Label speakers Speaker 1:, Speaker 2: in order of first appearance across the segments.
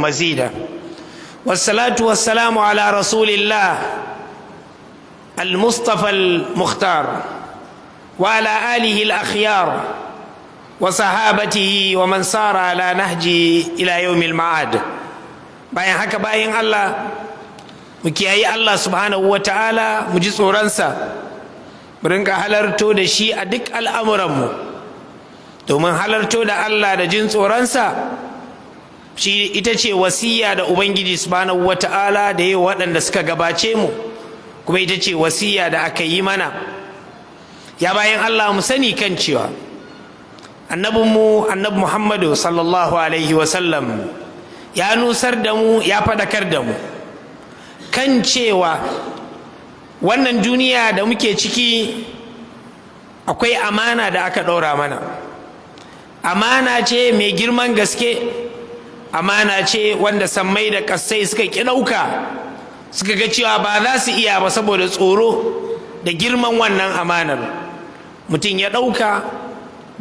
Speaker 1: مزيدا. والصلاة والسلام على رسول الله المصطفى المختار وعلى آله الأخيار وصحابته ومن سار على نهجه إلى يوم المعاد. Bayan haka, bayan Allah, mu kiyayi Allah subhanahu wa ta'ala, mu ji tsoronsa, mu rinka halarto da shi a duk al'amuranmu, domin halarto da Allah da jin tsoronsa shi ita ce wasiya da Ubangiji subhanahu wa ta'ala da yi waɗanda suka gabace mu, kuma ita ce wasiya da aka yi mana. Ya bayan Allah, mu sani kan cewa annabinmu, Annabi Muhammadu sallallahu alaihi wasallam, ya nusar da mu, ya faɗakar da mu kan cewa wannan duniya da muke ciki akwai amana da aka ɗora mana. Amana ce mai girman gaske, amana ce wanda sammai da ƙasai suka ƙi ɗauka, suka ga cewa ba za su iya ba saboda tsoro da girman wannan amanar. Mutum ya ɗauka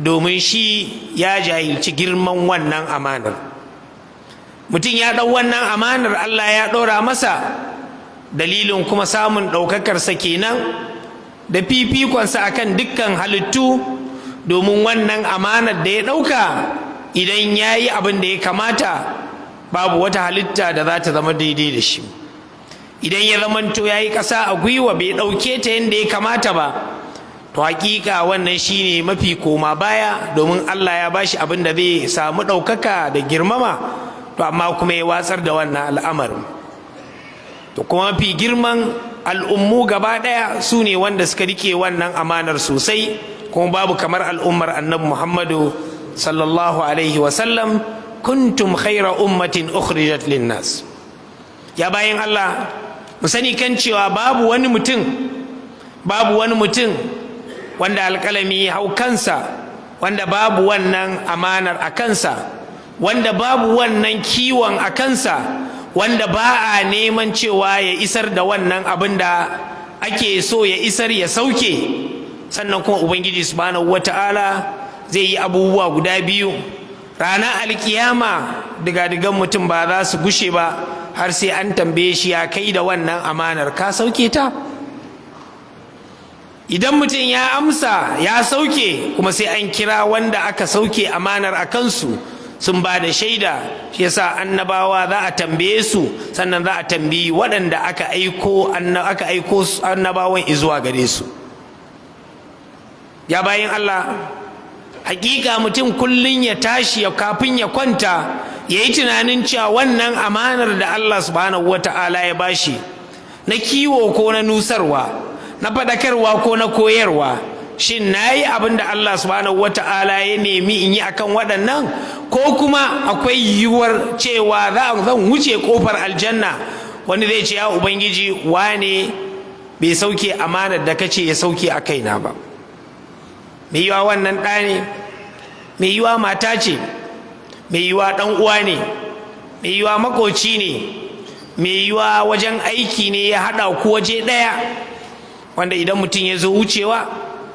Speaker 1: domin shi ya jahilci girman wannan amanar. Mutum ya ɗau wannan amanar, Allah ya ɗora masa, dalilin kuma samun ɗaukakarsa kenan da fifikonsa akan dukkan halittu, domin wannan amanar da ya ɗauka, idan ya yi abin da ya kamata, babu wata halitta da za ta zama daidai da shi. Idan ya zamanto ya yi ƙasa a gwiwa, bai ɗauke ta yadda ya kamata ba, to hakika wannan shine mafi koma baya, domin Allah ya bashi abin da zai samu ɗaukaka da girmama, to amma kuma ya watsar da wannan al'amarin. To kuma mafi girman al'ummu gaba ɗaya su ne wanda suka rike wannan amanar sosai, kuma babu kamar al'ummar Annabi Muhammadu sallallahu alaihi wasallam. Kuntum khaira ummatin ukhrijat linnas. Ya bayan Allah, mu sani kan cewa babu wani mutum wanda alƙalami ya hau kansa, wanda babu wannan amanar a kansa, wanda babu wannan kiwon a kansa, wanda ba a neman cewa ya isar da wannan abin da ake so ya isar, ya sauke. Sannan kuma Ubangiji subhanahu wata'ala zai yi abubuwa guda biyu ranar alkiyama: digadigan mutum ba za su gushe ba har sai an tambaye shi, ya kai da wannan amanar, ka sauke ta? Idan mutum ya amsa ya sauke, kuma sai an kira wanda aka sauke amanar a kansu sun ba da shaida. Shi yasa annabawa za a tambaye su, sannan za a tambayi waɗanda aka aiko annabawan izuwa gare su. Ya bayin Allah, hakika mutum kullun ya tashi, ya kafin ya kwanta, ya yi tunanin cewa wannan amanar da Allah subhanahu wata'ala ya bashi na kiwo ko na nusarwa, na faɗakarwa ko na koyarwa, shin na yi abin da Allah subhanahu wata'ala ya nemi in yi akan waɗannan, ko kuma akwai yiwuwar cewa zan wuce kofar aljanna, wani zai ce, "Ya Ubangiji, wane bai sauke amanar da kace ya sauke a kaina ba"? Mai yiwa wannan ɗa ne, mai yiwa mata ce, mai yiwa ɗan uwa ne, mai yiwa makoci ne, mai yiwa wajen aiki ne ya haɗa ku waje ɗaya, wanda idan mutum ya zo wucewa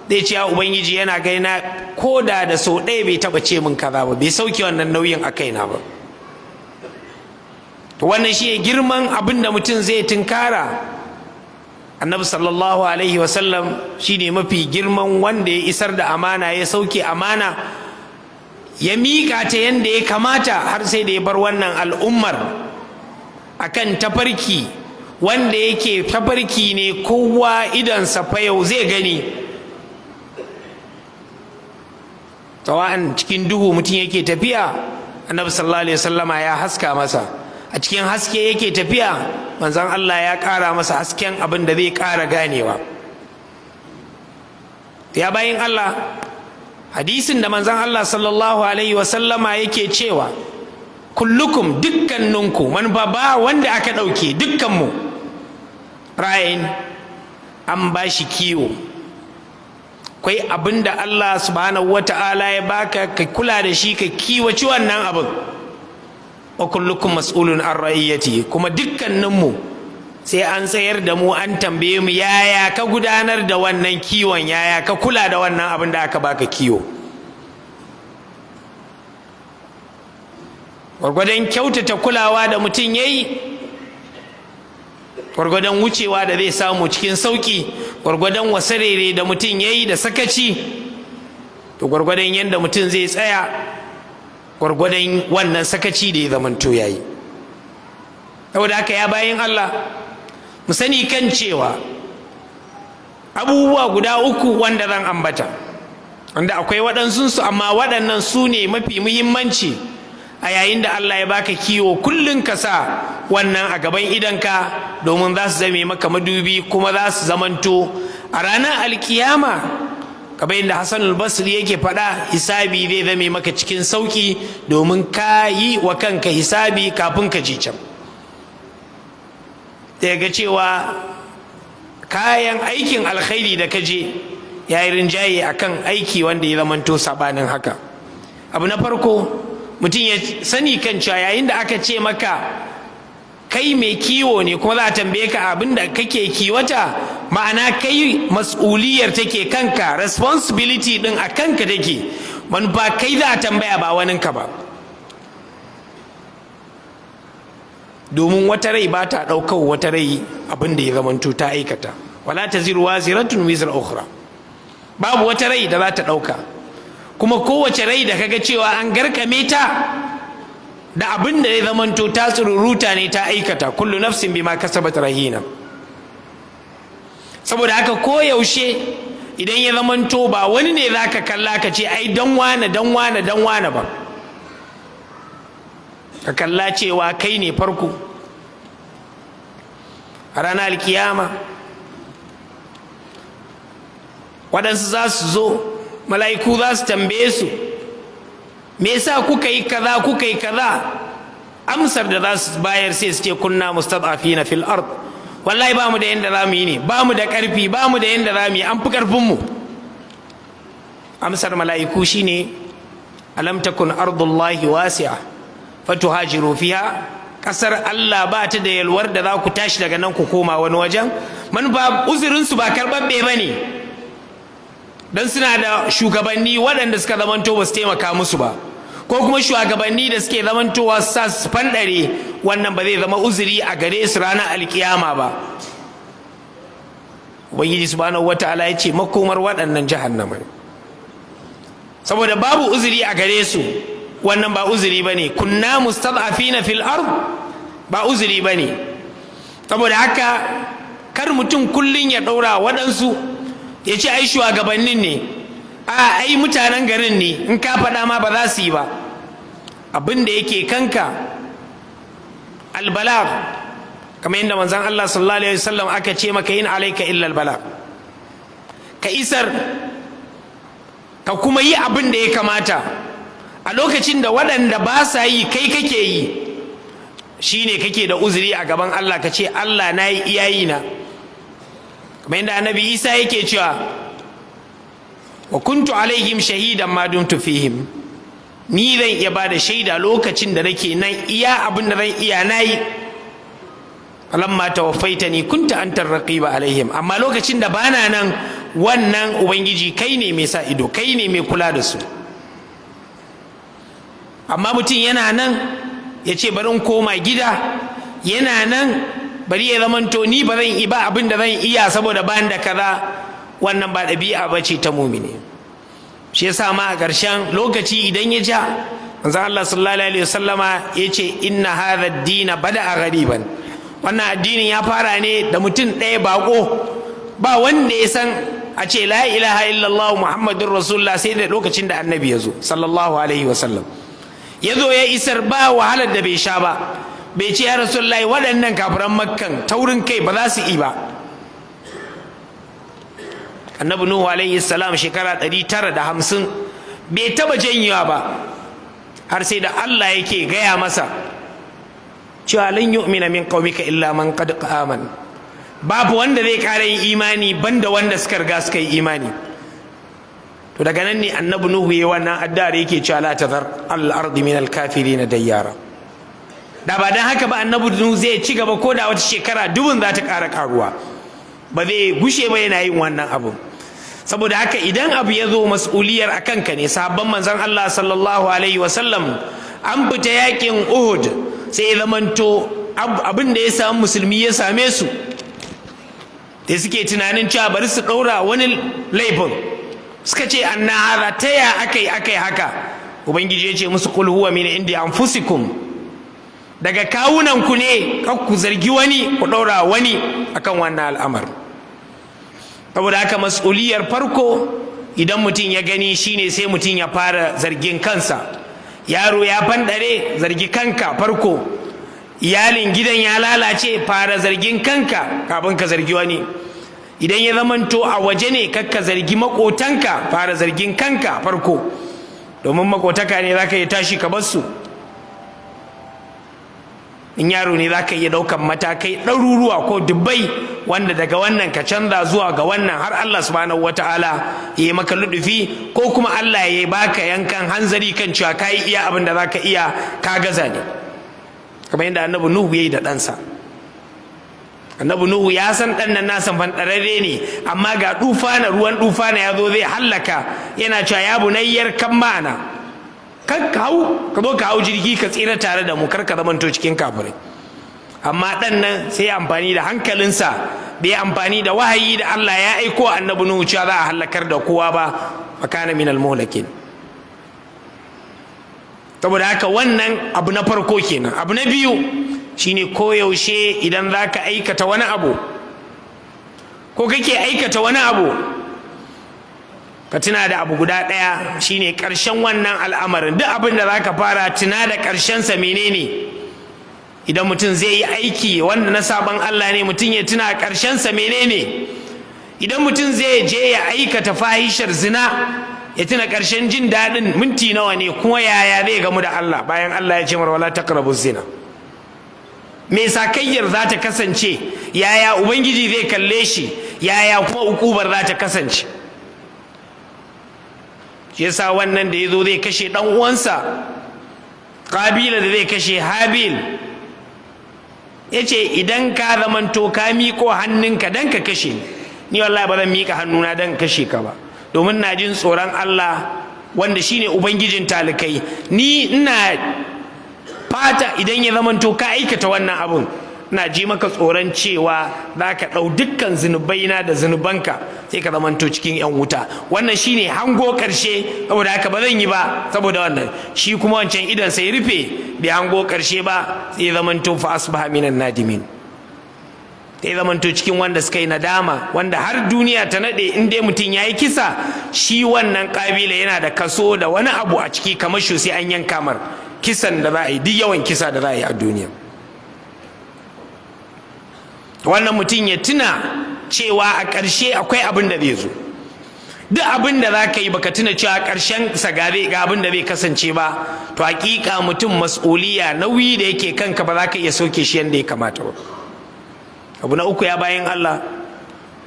Speaker 1: zai ce, "Ya Ubangiji, yana gaina, ko da da sau ɗaya bai taɓa ce min kaza ba, bai sauke wannan nauyin a kaina ba." To wannan shi girman abin da mutum zai tunkara. Annabi sallallahu alaihi wasallam shi ne mafi girman wanda ya isar da amana, ya sauke amana, ya miƙa ta yadda ya kamata, har sai da ya bar wannan al'ummar akan tafarki wanda yake tafarki ne kowa idansa fa yau zai gani. Sawa'an cikin duhu mutum yake tafiya, Annabi sallallahu alaihi wasallama ya haska masa. A cikin haske yake tafiya, Manzon Allah ya ƙara masa hasken abin da zai ƙara ganewa. Ya bayin Allah, hadisin da Manzon Allah sallallahu alaihi wasallama yake cewa, kullukum, dukkaninku, manufa ba wanda aka ɗauke, dukkanmu, ra'in, an ba shi kiwo. Akwai abin da Allah subhanahu wata'ala ya baka ka kula da shi, ka kiwaci wannan abin. Wa kullukum mas'ulun an ra'iyyati, kuma dukkaninmu sai an tsayar da mu, an tambaye mu, yaya ka gudanar da wannan kiwon, yaya ka kula da wannan abin da aka baka kiwo. Gwargwadon kyautata kulawa da mutum ya yi, gwargwadon wucewa da zai samu cikin sauki. Gwargwadon wasarere da mutum ya yi da sakaci, to gwargwadon yadda mutum zai tsaya, gwargwadon wannan sakaci da ya zamanto ya yi. Saboda haka, ya bayin Allah, mu sani kan cewa abubuwa guda uku wanda zan ambata, wanda akwai waɗansunsu, amma waɗannan su ne mafi muhimmanci a yayin da Allah ya baka kiwo, kullum ka sa wannan a gaban idanka, domin za su zame maka madubi, kuma za su zamanto a ranar alkiyama, kamar yadda Hassan al-Basri yake faɗa, hisabi zai zame maka cikin sauki, domin ka yi wa kanka hisabi kafin ka je can. Sai ga cewa kayan aikin alkhairi da ka je ya yi rinjaye akan aiki wanda ya zamanto sabanin haka. Abu na farko, mutum ya sani kan cewa yayin da aka ce maka kai mai kiwo ne, kuma za a tambaye ka abin da kake kiwata, ma'ana kai mas'uliyar take kanka, responsibility din a kanka take, manufa kai za a tambaya, ba waninka ba, domin wata rai ba ta ɗaukar wata rai abin da ya zamanto ta aikata. Wala taziru waziratun wizra ukhra, babu wata rai da za ta ɗauka. Kuma kowace rai da kaga cewa an garkame ta da abin da ya zamanto ta tsururuta ne ta aikata, kullu nafsin bima kasabat rahina. Saboda haka, koyaushe idan ya zamanto ba wani ne zaka kalla ka ce ai dan wane, dan wane, dan wane ba, ka kalla cewa kai ne farko. A ranar alkiyama waɗansu za su zo, mala'iku za su tambaye su, me yasa kuka yi kaza, kuka yi kaza? Amsar da za su bayar sai su ce, kunna mustad'afina fil ard, wallahi ba mu da yanda za mu yi ne, ba mu da ƙarfi, ba mu da yanda za mu yi, an fi ƙarfin mu. Amsar mala'iku shine, alam takun ardullahi wasi'a fatuhajiru fiha? Kasar Allah ba ta da yalwar da za ku tashi daga nan ku koma wani wajen? Manufa, uzurinsu ba karɓaɓɓe ba ne, don suna da shugabanni waɗanda suka zamanto ba su taimaka musu ba, ko kuma shugabanni da suke zamantowa su sa su fanɗare. Wannan ba zai zama uzuri a gare su ranar alkiyama ba. Ubangiji Subhanahu Wataala ya ce makomar waɗannan jahannama, saboda babu uzuri a gare su. Wannan ba uzuri bane. Kunna mustad'afina fil ard ba uzuri bane. Saboda haka, kar mutum kullun ya ɗaura waɗansu, ya ce ai shugabannin ne, a ai mutanen garin ne, in ka faɗa ma ba za su yi ba. Abin da yake kanka albalagh, kamar yadda manzon Allah sallallahu alaihi wasallam aka ce maka, in alaika illa albalagh, ka isar, ka kuma yi abin da ya kamata. A lokacin da waɗanda ba sa yi, kai kake yi, shine kake da uzuri a gaban Allah, ka ce Allah, na yi iyayi na. Kamar yadda Annabi Isa yake cewa, wa kuntu alaihim shahidan ma dumtu fihim, ni zan iya ba da shaida lokacin da nake nan, iya abin da zan iya nayi. Falamma tawaffaitani kunta antar raqiba alaihim, amma lokacin da bana nan, wannan Ubangiji kai ne mai sa ido, kai ne mai kula da su. Amma mutum yana nan ya ce bari in koma gida, yana nan bari ya zamanto ni ba zan yi ba abin da zan iya saboda ban da kaza, wannan ba ɗabi'a ba ce ta mumini. Shi yasa ma a ƙarshen lokaci idan ya ja, manzon Allah sallallahu alaihi wasallama ya ce, inna hadha ad-dina bada'a ghariban, wannan addinin ya fara ne da mutum ɗaya bako, ba wanda ya san a ce la ilaha illallah Muhammadun rasulullah sai da lokacin da Annabi ya zo sallallahu alaihi wasallam, ya zo ya isar, ba wahalar da bai sha ba. Bai ce ya Rasulullahi, waɗannan kafiran Makkan taurin kai, ba za su yi ba. Annabi Nuhu alaihi salam shekara 950 bai taba janyewa ba, har sai da Allah yake gaya masa cewa lan yu'mina min qaumika illa man qad aman, babu wanda zai ƙara yin imani banda wanda suka riga suka yi imani. To daga nan ne Annabi Nuhu yayi wannan addu'ar, yake cewa la tazar al ardi min al kafirin dayyara. Da ba dan haka ba, Annabi Nuhu zai ci gaba ko da wata shekara dubun za ta ƙara ƙaruwa, ba zai gushe ba yana yin wannan abu. Saboda haka, idan abu ya zo, mas'uliyar a kanka ne. Sahabban Manzon Allah sallallahu alaihi wasallam An fita yakin Uhud, sai zamanto abin da ya samu musulmi ya same su, da suke tunanin cewa bari su ɗaura wani laifin. Suka ce, "Anna hadha?" Ta ya akai akai haka? Ubangiji ya ce musu, "Qul huwa min indi anfusikum." Daga kawunan ku ne, kar ku zargi wani, ku ɗaura wani akan wannan al'amar. Saboda haka mas'uliyar farko idan mutum ya gani shine sai mutum ya fara zargin kansa. Yaro ya fanɗare, zargi kanka farko. Iyalin gidan ya lalace, fara zargin kanka kafin ka zargi wani. Idan ya zamanto a waje ne, kakka zargi makotanka, fara zargin kanka farko, domin makotaka ne zaka iya tashi ka bar su. In yaro ne, zaka iya daukan matakai ɗaruruwa ko dubbai, wanda daga wannan ka canza zuwa ga wannan, har Allah subhanahu wata'ala ya yi maka ludufi, ko kuma Allah ya baka yankan hanzari kan cewa ka yi iya abin da zaka iya, ka gaza ne, kamar yadda Annabi Nuhu ya yi da ɗansa. Annabi Nuhu ya san ɗan nan nasan fanɗararre ne, amma ga dufana, ruwan dufana ya zo zai hallaka, yana cewa, "Ya bunayya irkab ma'ana." Kan ka hau, ka zo ka hau jirgi ka tsira tare da mu, kar ka zamanto cikin kafirai. Amma ɗan nan sai ya amfani da hankalinsa, bai amfani da wahayi da Allah ya aiko Annabi Nuhu cewa za a hallakar da kowa ba. Fakana minal muhlakin. Saboda haka wannan abu na farko kenan. Abu na biyu shine, koyaushe idan za ka aikata wani abu ko kake aikata wani abu, ka tuna da abu guda ɗaya, shine ƙarshen wannan al'amarin. Duk abin da za ka fara, tuna da ƙarshensa menene. Idan mutum zai yi aiki wanda na sabon Allah ne, mutum ya tuna ƙarshensa menene. Idan mutum zai je ya aikata fahishar zina, ya tuna ƙarshen jin daɗin minti nawa ne, kuma yaya zai gamu da Allah, bayan Allah ya ce mar, "Wala taqrabu zina." Me sakayyar za ta kasance? Yaya Ubangiji zai kalle shi? Yaya kuma ukubar za ta kasance? Shi yasa wannan da ya zo zai kashe ɗan uwansa Kabila, da zai kashe Habil, ya ce, "Idan ka zamanto ka miƙo hannunka don ka kashe ni, wallahi ba zan miƙa hannuna don kashe ka ba, domin na jin tsoron Allah, wanda shine ubangijin talikai. Ni ina fata idan ya zamanto ka aikata wannan abun, ina ji maka tsoron cewa za ka ɗau dukkan zunubaina da zunubanka, sai ka zamanto cikin 'yan wuta." Wannan shine hango ƙarshe, saboda haka ba zan yi ba saboda wannan. Shi kuma wancan idan sai rufe, bai hango ƙarshe ba, sai zamanto fa asbaha minan nadimin, sai zamanto cikin wanda suka yi nadama, wanda har duniya ta nade, in dai mutum ya yi kisa, shi wannan ƙabila yana da kaso da wani abu a ciki, kamar shi sai an yanka mar kisan da za a yi, duk yawan kisa da za a yi a duniya. Wannan mutum ya tuna cewa a ƙarshe akwai abin da zai zo. Duk abin da za ka yi, baka tuna cewa ƙarshen sa ga abin da zai kasance ba, to hakika mutum mas'uliya, nauyi da yake kanka, ba za ka iya sauke shi yadda ya kamata ba. Abu na uku, ya bayan Allah,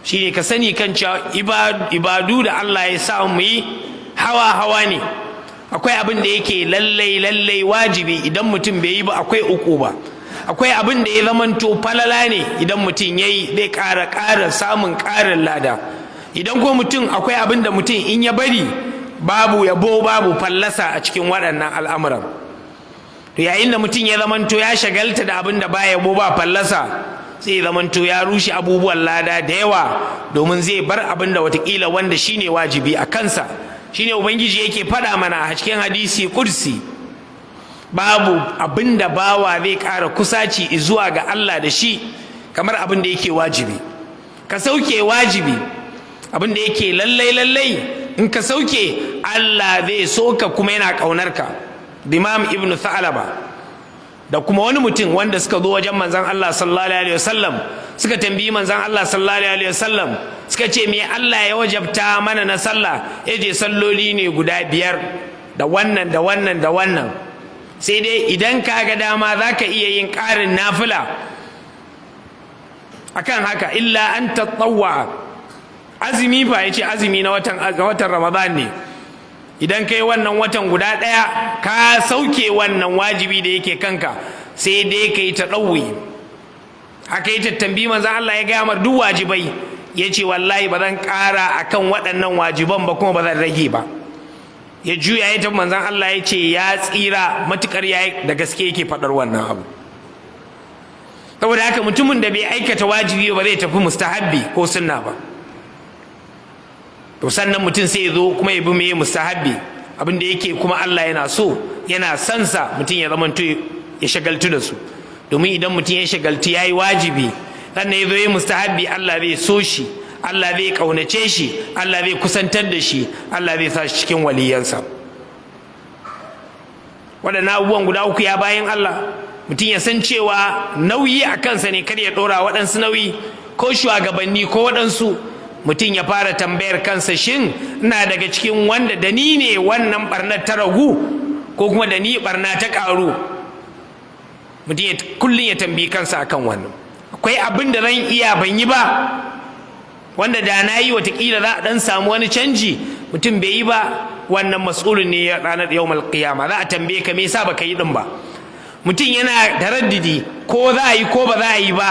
Speaker 1: shine ka sani kan cewa ibadu da Allah ya sa mu yi hawa hawa ne. Akwai abin da yake lallai lallai wajibi, idan mutum bai yi ba akwai uku ba. Akwai abin da ya zamanto falala ne, idan mutum ya yi zai ƙara ƙara samun ƙarin lada. Idan ko mutum, akwai abin da mutum in ya bari babu yabo babu fallasa a cikin waɗannan al'amuran. To yayin da mutum ya zamanto ya shagalta da abin da ba yabo ba fallasa, sai zamanto ya rushe abubuwan lada da yawa, domin zai bar abin da watakila wanda shine wajibi a kansa. Shine Ubangiji yake faɗa mana a cikin hadisi kursi, babu abin da bawa zai ƙara kusaci zuwa ga Allah da shi kamar abin da yake wajibi. Ka sauke wajibi, abin da yake lallai lallai, in ka sauke, Allah zai so ka kuma yana ƙaunar ka. Dimam ibn Tha'laba da kuma wani mutum wanda suka zo wajen Manzon Allah sallallahu alaihi wasallam, suka tambayi Manzon Allah sallallahu alaihi wasallam, suka ce, "Me Allah ya wajabta mana na sallah?" Ya ce, "Salloli ne guda biyar, da wannan da wannan da wannan, sai dai idan ka ga dama za ka iya yin ƙarin nafila akan haka, illa an tatawwa." Azumi fa? Ya ce, "Azumi na watan Ramadan ne. Idan kai wannan watan guda ɗaya, ka sauke wannan wajibi da yake kanka, sai dai ka yi taɗawwi." Haka yi tattambi Manzan Allah, ya gaya mar duk wajibai. Ya ce, "Wallahi ba zan ƙara akan waɗannan wajiban ba, kuma ba zan rage ba." Ya juya ya tafi. Manzon Allah ya ce ya tsira matukar ya da gaske yake faɗar wannan abu. Saboda haka, mutumin da bai aikata wajibi ba zai tafi mustahabbi ko sunna ba. To sannan mutum sai ya zo kuma ya bi meye mustahabbi, abin da yake kuma Allah yana so, yana son sa, mutum ya zamanto ya shagaltu da su. Domin idan mutum ya shagaltu ya yi wajibi, sannan ya zo ya mustahabbi, Allah zai so shi, Allah zai kaunace shi, Allah zai kusantar da shi, Allah zai sa shi cikin waliyansa. Waɗannan abubuwan guda uku, ya bayan Allah, mutum ya san cewa nauyi a kansa ne. Kar ya ɗora waɗansu nauyi, ko shugabanni ko waɗansu. Mutum ya fara tambayar kansa: shin ina daga cikin wanda da ni ne wannan barnar ta ragu, ko kuma da ni barna ta ƙaru? Mutum ya kullum ya tambayi kansa akan wannan. Akwai abin da zan iya ban yi ba, wanda da na yi watakila za a ɗan samu wani canji? Mutum bai yi ba, wannan mas'ulun ne ranar yawmal qiyama. Za a tambaye ka me yasa baka yi din ba. Mutum yana taraddudi ko za a yi ko ba za a yi ba,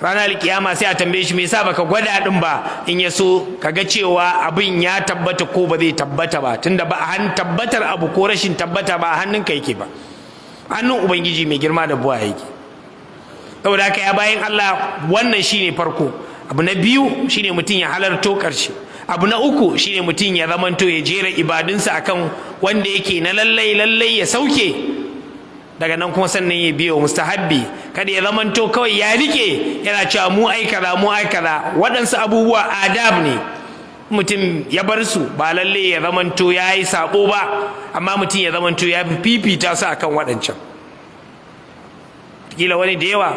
Speaker 1: ranar kiyama sai a tambaye shi me yasa baka gwada din ba. In ya so kaga cewa abin ya tabbata ko ba zai tabbata ba, tunda ba a tabbatar abu ko rashin tabbata ba a hannunka yake ba, hannun Ubangiji mai girma da buwa yake. Saboda haka, ya bayan Allah, wannan shine farko. Abu na biyu shine mutum ya halarto ƙarshe. Abu na uku shine mutum ya zamanto ya jera ibadunsa akan wanda yake na lallai lallai ya sauke. Daga nan kuma sannan ya biyo mustahabbi. Kada ya zamanto kawai ya rike yana cewa mu ai kaza, mu ai kaza. Waɗansu abubuwa adab ne, mutum ya bar su ba lalle ya zamanto ya yi sabo ba, amma mutum ya zamanto ya fifita su akan waɗancan. Kila wani da yawa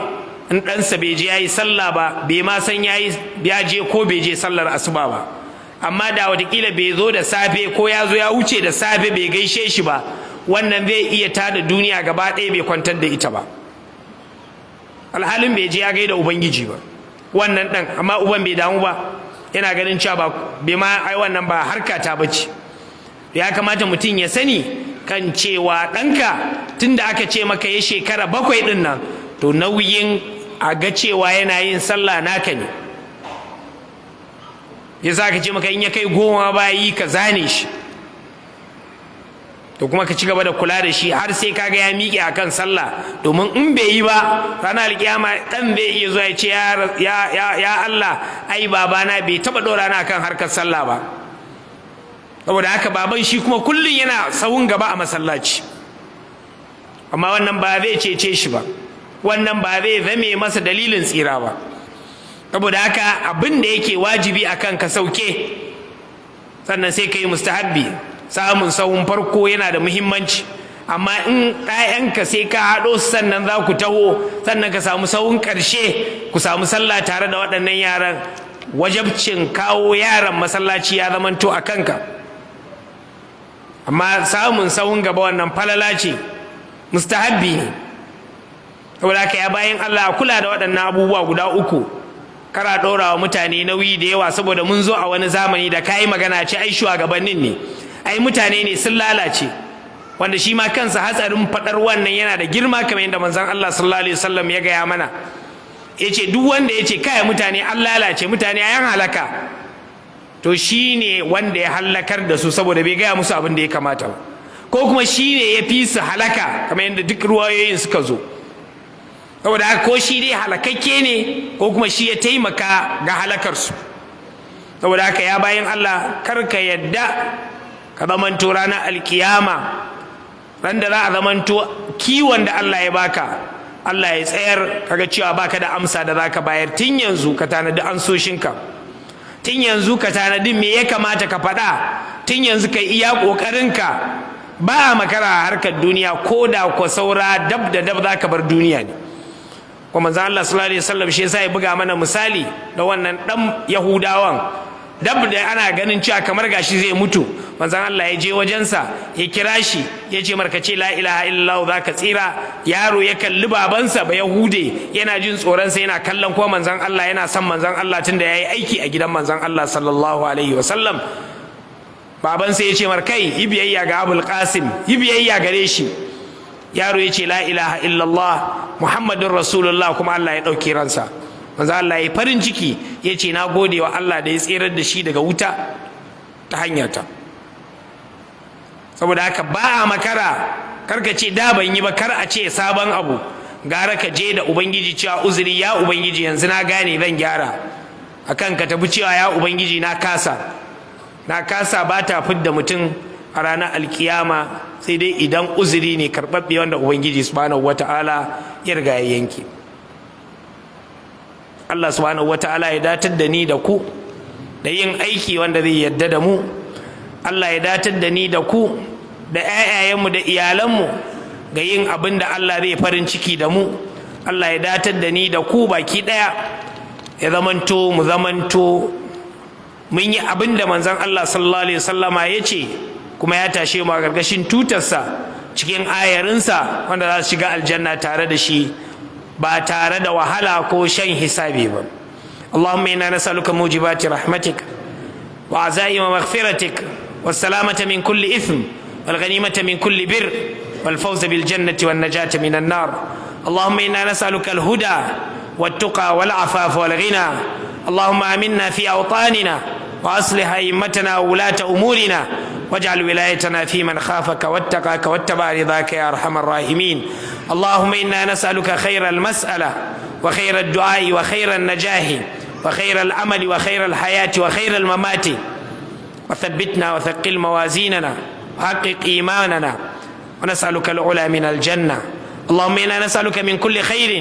Speaker 1: in ɗansa bai je ya yi sallah ba, bai ma san ya je ko bai je sallar asuba ba. Amma da watakila bai zo da safe, ko ya zo ya wuce da safe bai gaishe shi ba, wannan zai iya tada duniya gaba ɗaya, bai kwantar da ita ba, alhalin bai je ya gaida Ubangiji ba wannan ɗan. Amma uban bai damu ba, yana ganin cewa ba bai ma ai wannan ba harka ta bace. Ya kamata mutum ya sani kan cewa ɗanka, tunda aka ce maka ya shekara 7 ɗin nan, to nauyin a ga cewa yana yin sallah naka ne. Ya sa ka ce maka in ya kai 10 ba yi, ka zane shi, to kuma ka ci gaba da kula da shi har sai kaga ya miƙe akan sallah. Domin in bai yi ba, ranar alƙiyama ɗan bai iya zuwa ya ce, "Ya Allah, ai babana bai taɓa ɗora na akan harkar sallah ba." Saboda haka, baban shi kuma kullum yana sahun gaba a masallaci, amma wannan ba zai cece shi ba, wannan ba zai zame masa dalilin tsira ba. Saboda haka, abin da yake wajibi akan ka sauke, sannan sai ka yi mustahabbi. Samun sahun farko yana da muhimmanci, amma in ɗayanka sai ka haɗo su sannan za ku taho, sannan ka samu sahun ƙarshe, ku samu sallah tare da waɗannan yaran, wajabcin kawo yaran masallaci ya zamanto a kanka. Amma samun sahun gaba, wannan falala ce, mustahabbi ne. Saboda haka, ya bayan Allah, kula da waɗannan abubuwa guda uku. Kara ɗora wa mutane nauyi da yawa, saboda mun zo a wani zamani da kayi magana ce ai shugabannin ne, ai mutane ne sun lalace, wanda shi ma kansa hatsarin faɗar wannan yana da girma. Kamar yadda Manzon Allah sallallahu alaihi wasallam ya gaya mana, yace duk wanda yace kai mutane an lalace, mutane ayan halaka, to shine wanda ya halakar da su, saboda bai gaya musu abin da ya kamata ba, ko kuma shine ya fi su halaka, kamar yadda duk ruwayoyin suka zo. Saboda haka, ko shi dai halakakke ne, ko kuma shi ya taimaka ga halakarsu. Saboda haka, ya bayan Allah, kar ka yadda ka zamanto ranar alkiyama, ran da za a zamanto kiwon da Allah ya baka, Allah ya tsayar, kaga cewa baka da amsa da zaka bayar. Tun yanzu ka tanadi ansoshinka, tun yanzu ka tanadi me ya kamata ka faɗa, tun yanzu ka iya ƙoƙarinka. Ba a makara a harkar duniya, ko da ko saura dab da dab za ka bar duniya ne. Kuma Manzo Allah sallallahu alaihi wasallam shi yasa ya buga mana misali da wannan dan Yahudawan, dab da ana ganin cewa kamar gashi zai mutu, manzon Allah ya je wajensa, ya kira shi, ya ce marka ce la ilaha illallah zaka tsira. Yaro ya kalli babansa ba Yahude, yana jin tsoron sa, yana kallon ko manzon Allah, yana son manzon Allah tunda yayi aiki a gidan manzon Allah sallallahu alaihi wasallam. Babansa ya ce mar, kai yi biyayya ga Abul Qasim, yi biyayya gare shi. Yaro ya ce la ilaha illallah Muhammadun Rasulullah, kuma Allah ya ɗauki ransa. Manzo Allah ya farin ciki, ya ce na gode wa Allah da ya tserar da shi daga wuta ta hanyarta. Saboda haka ba a makara. Karka ce da ban yi ba, kar a ce sabon abu. Gara ka je da Ubangiji cewa uzuri, ya Ubangiji, yanzu na gane, zan gyara, akan ka tafi cewa ya Ubangiji, na kasa. Na kasa ba ta fidda mutum a ranar Alkiyama, sai dai idan uzuri ne karɓaɓɓe wanda Ubangiji Subhanahu Wata'ala ya riga ya yanke. Allah Subhanahu Wata'ala ya datar da ni da ku da yin aiki wanda zai yadda da mu. Allah ya datar da ni da ku da 'ya'yayenmu da iyalanmu ga yin abin da Allah zai farin ciki da mu. Allah ya datar da ni da ku baki ɗaya, ya zamanto mu zamanto mun yi abin da Manzon Allah Sallallahu Alaihi Wasallama ya ce, kuma ya tashe mu a ƙarƙashin tutarsa cikin ayarinsa wanda za su shiga aljanna tare da shi ba tare da wahala ko shan hisabi ba. اللهم إنا نسألك موجبات رحمتك وعزائم مغفرتك والسلامة من كل إثم والغنيمة من كل بر والفوز بالجنة والنجاة من النار. اللهم إنا نسألك الهدى والتقى والعفاف والغنى. اللهم آمنا في أوطاننا وأصلح أئمتنا وولاة أمورنا، واجعل ولايتنا في من خافك واتقاك واتبع رضاك يا أرحم الراحمين. اللهم إنا نسألك خير المسألة وخير الدعاء وخير النجاح وخير العمل وخير الحياة وخير الممات. وثبتنا وثقل موازيننا وحقق إيماننا، ونسألك العلى من الجنة. اللهم إنا نسألك من كل خير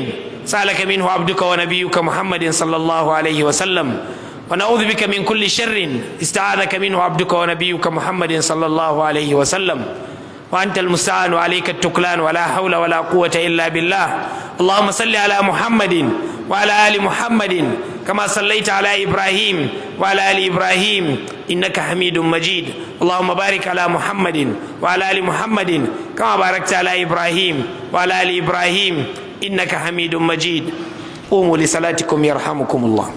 Speaker 1: سألك منه عبدك ونبيك محمد صلى الله عليه وسلم، ونعوذ بك من كل شر استعاذك منه عبدك ونبيك محمد صلى الله عليه وسلم، وأنت المستعان وعليك التكلان، ولا حول ولا قوة إلا بالله. اللهم صل على محمد وعلى آل محمد كما صليت على إبراهيم وعلى آل إبراهيم إنك حميد مجيد. اللهم بارك على محمد وعلى آل محمد كما باركت على إبراهيم وعلى آل إبراهيم إنك حميد مجيد. قوموا لصلاتكم يرحمكم الله.